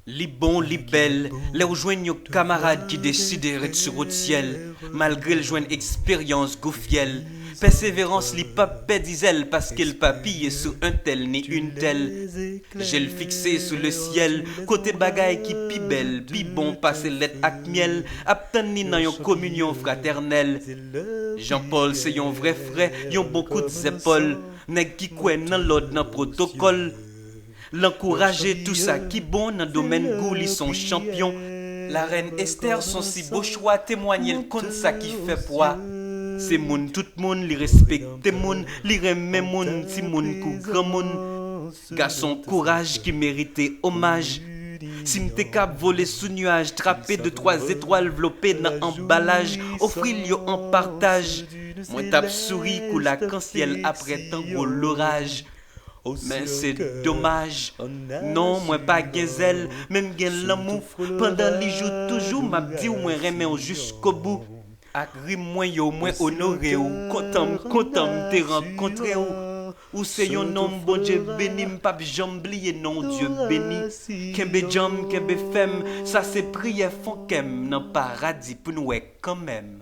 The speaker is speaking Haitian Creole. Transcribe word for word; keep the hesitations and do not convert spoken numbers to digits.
Li bon, li bèl, lè w jwenn yon kamarad ki deside ret sou wout syèl, malgre l jwenn eksperyans gou fyèl. Pèseverans li p ap pèdi zèl, paske l pa piye sou entèl ni entèl. Je l fikse sou lesyèl, kote bagay ki pi bèl, pi bon pase lèt ak myèl, ap tann li nan yon kominyon fratènèl. Jean Paul se yon vrè frè, yon bon kout zèpòl, nèg ki kwè nan lòd, nan pwotokòl. L ankouraje tou sa ki bon nan domèn gou, li s on chanpyon. Larèn Esther s on si bo chwa, temwanye l konn sa ki fè pwa. Se moun tout moun, li respekte moun, li renmen moun, timoun kou granmoun. Gason kouraj ki merite omaj. Si m te kab vole sou nyaj, trape de twa zetwal, vlope nan anbalaj, ofri l yo an pataj, mwen t ap souri kou lakansyèl apre tan gwo loraj. Men se domaj. Non, mwen pa gen zèl, men m gen lanmou. Pandan li jou toujou, m ap di w mwen renmen w jiskobou. Ak rim mwen yo, mwen onore w. Kontan m, kontan m te rankontre w. Ou se yon nonm Bondye beni, m p ap janm bliye non w, Dye beni. Kenbe djanm, kenbe fèm, sa se priyè fon kè m, nan paradi pou n wè kanmenm.